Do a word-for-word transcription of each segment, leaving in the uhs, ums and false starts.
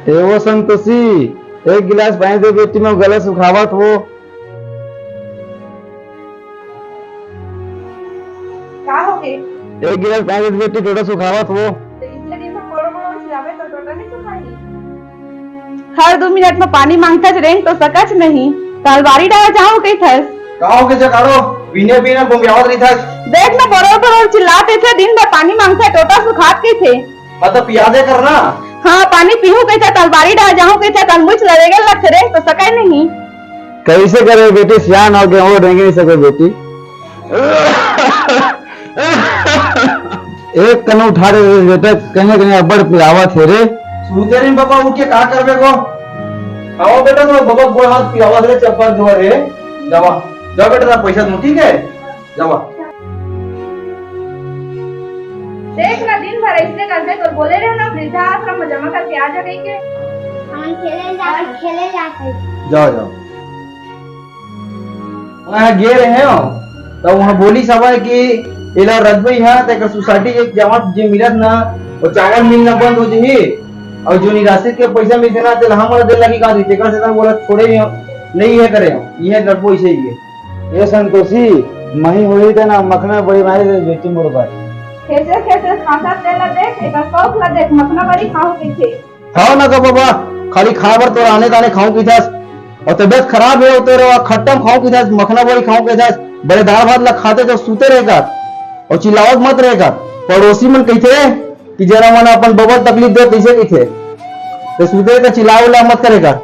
ए वो संतोषी, एक गिलास पानी दे बेटी, मैं गला सुखावत हो। का हो गे? एक गिलास पानी दे बेटी, टोटा सुखावत हो। तो इतने दिन से कोड़ो मोड़ो चिल्लावे तो टोटा नहीं सुखाही? हर दू मिनट में पानी मांगथस, रेंग तो सकच नहीं, त अलमारी डाला जाहूं कहिथस। का हो गे जगाड़ो, बिने बिने बम्बियावत रहिथस। देख ना, बरोर बरोर चिल्लात रहिथे, दिन भर पानी मांगथे, टोटा सुखात कहिथे। हाँ, तो पिया दे कर ना। हाँ, पानी पीहूं कहिथे, त अलमारी डाला जाहूं कहिथे, त अलमुच लगे लगथे, रेंग तो सकय नहीं। कैसे करे बेटी, सियान हो गए, वो रेंग नहीं सके बेटी। एक कन उठा दे रे बेटा, कहीं कहीं अब्बड़ पिरावत हे रे। सुते रही बाबा, उठ के का करबे को? आओ बेटा, तो बाबा गोड़ हाथ पिरावत रे, चप्पल धो रे। जावा, जा बेटा, पैसा दूं, ठीक है? जावा। देख ना, दिन भर ऐसने करथे, तो बोले रहे ना, वृद्धा आश्रम में जमा करके आ जा कहिके। हमन खेले जात, खेले जात। जाओ, जाओ। वहाँ गे रहे हो, त वहाँ बोलिस हवय कि एला रखबे इहाँ, तेकर सोसाइटी के जमा जे मिलत ना, वो चावल मिलना बंद हो जही, अउ जो निराश्रित के पैसा मिलथे ना, तेला हमन ला दे लगी का, तेकर से त बोला छोड़े नहीं हो, नहीं है करे हो, इहे रखबो इसे ही है। ए संतोषी, मही होही त ना मखना बड़ी मारे दे बेटी मोर बर। खेसे खेसे खासा तेला देख, एकर शौक ला देख, मखना बड़ी खाहूं कहिथे। खाओ ना का बाबा, खाली खाए बर तोरा आने ताने खाऊं कहिथस, अउ तबियत खराब हे, अउ तोरा खट्टा म खाऊं कहिथस, मखना बड़ी खाऊं कहिथस, बड़े दाल भात ला खाते तो सूते रहे कर, अउ चिल्लावत मत रहे कर। पड़ोसी मन कहिथे कि जरा मन अपन बबल तकलीफ दे, कइसे कहिथे, तो सूते रहे कर, चिल्ला उल्ला मत करे कर।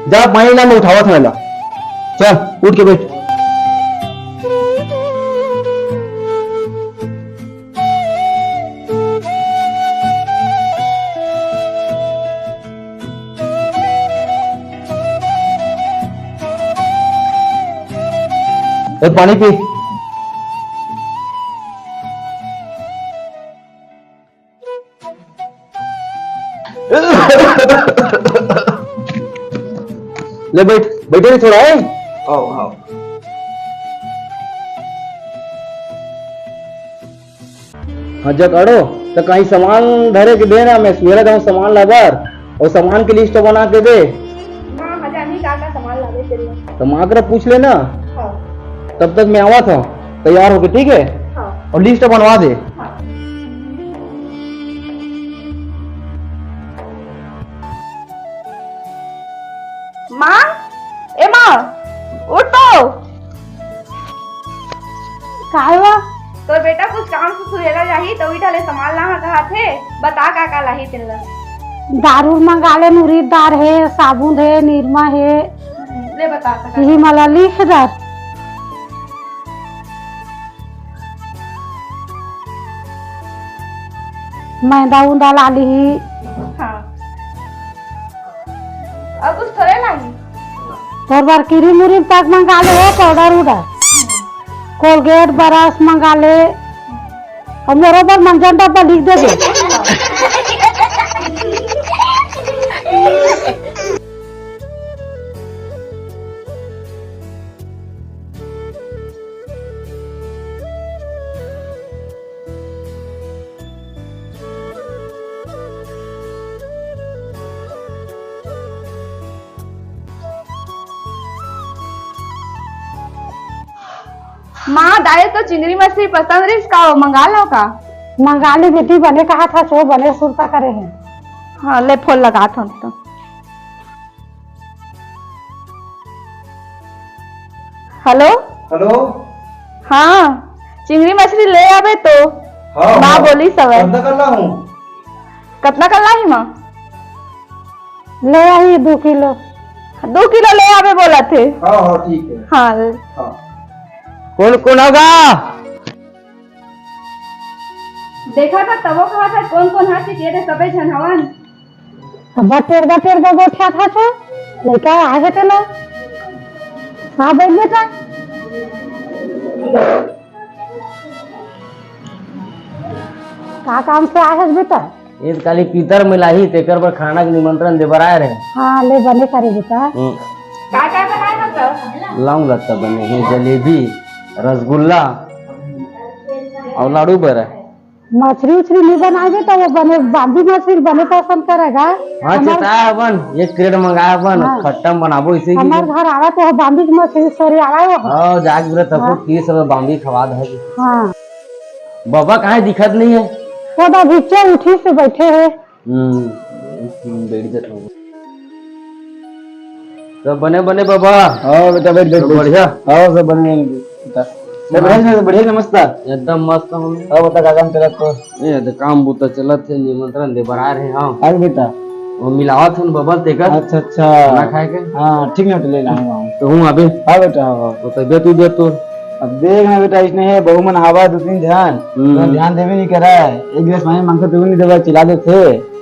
जा पानी ला, मैं उठावत हूं एला। चल, उठ के बैठ। ए, पानी पी। ले बैठ, बैठे नहीं थोड़ा, ए? आओ, आओ। हाँ, जगाड़ो, त कहीं सामान धरे के दे ना, मैं सुबेरा जाऊँ सामान लाबर, अउ सामान के लिस्ट बना के दे। माँ, हाँ, जानी का का सामान लावे के लिए। त माँ करा पूछ लेना। हाँ। तब तक मैं आवत हूँ, तैयार होके, ठीक है? हाँ। अउ लिस्ट बनवा दे। हाँ। माँ, ए माँ, उठ तो। काय हुआ? तोर बेटा कुछ काम से सुहेला जाही, त उही ढले सामान लाहा कहाथे। बता, का का लाही तेन ला? दारू मंगा ले, मुरीदार हे, साबुन हे, निरमा हे। ले बता, बता। इही मला लिख दर। मैदा उदा ला लिही। हाँ। अउ कुछ थोड़े लाही। तोर बर क्रीम उरीम तक मंगा ले हो, पाउडर उडर, कोलगेट, ब्रश मंगा ले। अउ मोरो बर मंजन डब्बा लिख देबे। माँ, दाई तो चिंगरी मछली पसंद रहिस का, वो मंगा लो का? मंगा ले बेटी, बने कहाथस, बने सुरता करे हे। हाँ, ले फोन लगात हूँ तो। हेलो। हेलो। हाँ, चिंगरी मछली ले आबे तो। हाँ, माँ हाँ। बोलिस हवय। कतना कर लाहूँ? कतना कर लाही माँ? ले आही दू किलो। दू किलो ले आबे बोलत हे। हाँ, हाँ, ठीक है। हाँ। हाँ। कोन कोन होगा? देखा था तबो कहाथस कोन कोन हाथ से किए थे, सबे झन हवन। बटेर बटेर बगोठिया था छो, लइका आगे ते ना। हाँ, बैठ बेटा। का काम से आए हस बेटा? ईद काली पितर मिलाही, तेकर बर खाना के निमंत्रण दे बर आए रहे। हाँ, ले बने करे बेटा। हम्म। का का बनाए हस? लाऊं लत्ता बने हे, जलेबी, रसगुल्ला अउ लाडू बरा। मछरी उछरी नहीं बनाएबे तो वो बने बाम्बी मछरी बने पसंद करेगा। हाँ, हमार चेता है अपन, एक क्रेट मंगाया अपन, हाँ। खट्टा बनाबो इसे की। हमार घर आवा तो बाम्बी मछरी सरी आवा वो। हाँ, जाग गिरा तको हाँ। की सब बाम्बी खवा दे। हाँ। बाबा कहाँ दिखत नहीं है? वो तो अभी उठी से बैठे हैं। हम्म, बैठ जाता हूँ। सब बने बने बाबा। हाँ बेटा, बैठ, बैठ, सब बैठ। बढ़िया? हाँ, सब बने बने बेटा। सब बढ़िया, सब बढ़िया, नमस्कार। एकदम मस्त हम। हाँ, बता, का काम चलत तो? ए, तो काम बूता चलत हे, निमंत्रण दे बर आए रहे हम। हाँ बेटा। वो मिलावत हन बबल तेकर। अच्छा, अच्छा। खाना खाए के? हाँ, ठीक ना, तो ले लाऊंगा हम। तो हूँ अबे। हाँ बेटा, हाँ, हाँ। तो तबियत उबियत तो? अब देख ना बेटा, इसने है, बहू मन हवा दो तीन झन, हम्म। तो ध्यान देवे नहीं करा है। एक गिलास पानी मांगते तो नहीं देवा, चिल्ला देते।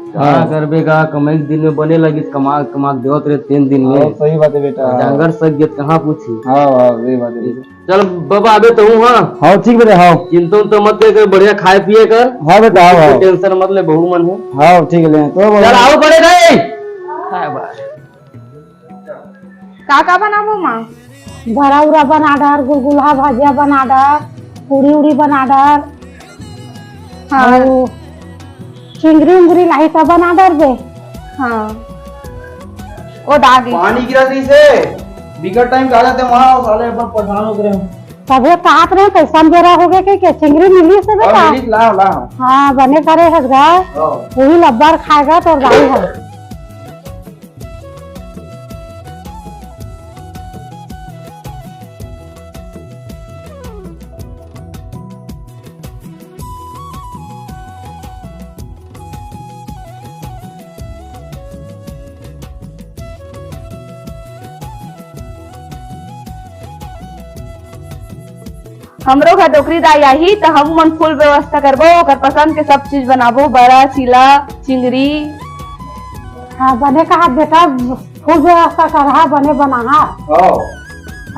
का हाँ। करबे का, कमाई के दिन में बने लगिस, कमा, कमा के देवत रहे तीन दिन में। हाँ, सही बात है बेटा। जांगर सक गेत कहाँ पूछी? हाँ, हाँ, सही बात है बेटा। चल बाबा, अबे तो हूँ, हाँ। हाँ, ठीक बेटा, हाँ। चिंता उंता मत ले कर, बढ़िया खाए पिए कर। हाँ बेटा, हाँ, हाँ। टेंशन मत ले, बहू मन है। हाँ, ठीक है, ले। तो बाबा चल, आओ बड़े भाई। हाँ, बाय। का का बनाबो माँ? बरा उरा बना डार, गुलगुला भजिया बना डार, पूड़ी उड़ी बना डार। हाँ। अउ चिंगरी उंगरी लाही त बना डार बे। हाँ। ओ दागी। पानी गिरा दी से, बिकट टाइम का जाते वहाँ, साले अपन पठान उतरे। तभे कहत रहे, कैसन बेरा हो गए कि, कि चिंगरी मिली से हाँ, बेटा? मिली, लाओ, लाओ। हाँ, बने करे हस गा। हाँ। वही लब्बर खाएगा तो गाई है। हमरो घर डोकरी दाई आही, त हम मन फुल व्यवस्था करबो, ओकर पसंद के सब चीज बनाबो, बरा, चीला, चिंगरी। हाँ, बने कहा बेटा, फुल व्यवस्था करहा, बने बनाहा। हाँ।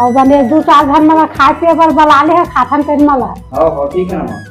अउ बने दू चार झन मन खाए पिए बर बला ले हे, खाथन तेन मन ला। हाँ, हाँ, ठीक है ना।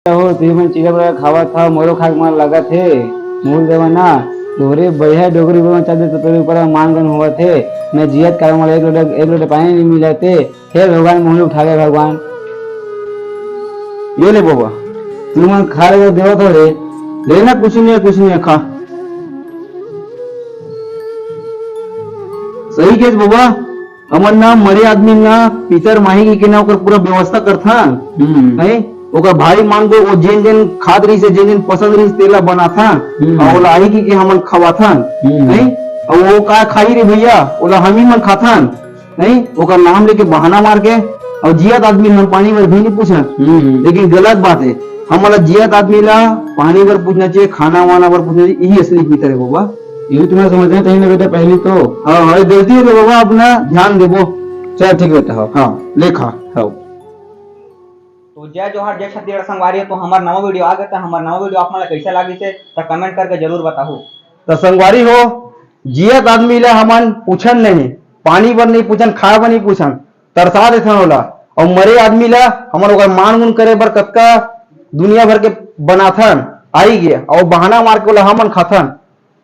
हो, तुही मन चिल्ला बड़ा खावत हव, मोरो खाए के मन लगत हे। मूल देवा ना, तोरे बढ़िया डोकरी बोलना चाहते तो तोरे ऊपर मान गन होवत हे। मैं जियत कारण वाला एक लोटा, एक लोटा पानी नहीं मिलते। हे भगवान, मोहन उठा ले भगवान। ये ले बाबा, तुमन खा ले देवा थोड़े, लेना कुछ नहीं है, कुछ नहीं है, खा। सही केस बाबा, हमन ना मरे आदमी ना पितर माही के ना ओकर पूरा व्यवस्था करथन। हम्म। है? ओकर भाई मान गो, वो जेन जेन खात रहिस हे, जेन जेन पसंद रहिस, तेला बनाथन, हम्म। अउ ओला आही कहिके हमन खवाथन, हम्म। नहीं? अउ वो का खाही रे भैया, ओला हमी मन खाथन, नहीं? ओकर नाम लेके बहाना मार के, अउ जियत आदमी हम पानी बर भी नहीं पूछन। हम्म। लेकिन गलत बात है, हमन ला जियत आदमी ला पानी बर पूछना चाहिए, खाना वाना बर पूछना चाहिए, यही असली पितर है बाबा। यही तुम्हारा समझना चाहिए ना बेटा, पहली तो। हाँ, हाँ, गलती है रे बाबा, अपना ध्यान देबो। चल ठीक बेटा, हाँ। हाँ, ले खा। हाँ। तो जय जोहार, जय छत्तीसगढ़ संगवारी हो। तो हमार नवा वीडियो आ गया, तो हमार नवा वीडियो आप मन ला कैसा लागिस हे, तो comment करके जरूर बताहू। तो संगवारी हो, जियत आदमी ला हमन पूछन नहीं, पानी बर नहीं पूछन, खाए बर नहीं पूछन, तरसा देथन ओला। अउ मरे आदमी ला हमन ओकर मान गुन करे बर कतका दुनिया भर के बनाथन, आई गे, अउ बहाना मार के ओला हमन खाथन।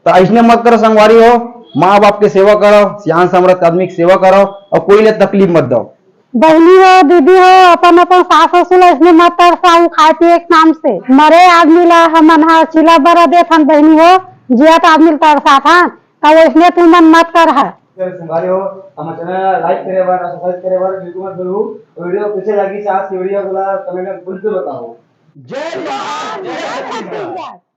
तो ऐसने मत करो संगवारी हो, माँ बाप के सेवा करो, सियान समरथ आदमी के सेवा करो, अउ कोई ले तकलीफ मत दो। बहिनी हो, दीदी हो, अपन अपन सास ससुर ला अइसने मत तरसाऊ खाए पिए के नाम से। मरे आदमी ला हमन ह चीला बरा देथन बहिनी हो, जियत आदमी ला तरसाथन, त वइसने तुमन मत करहा। संगवारी हो, हमर चैनल ला like करे बर, subscribe करे बर बिल्कुल मत भूलू। वीडियो कैसे लगिस आज के वीडियो ला comment में बिल्कुल बताओ। जय जोहार, जय छत्तीसगढ़।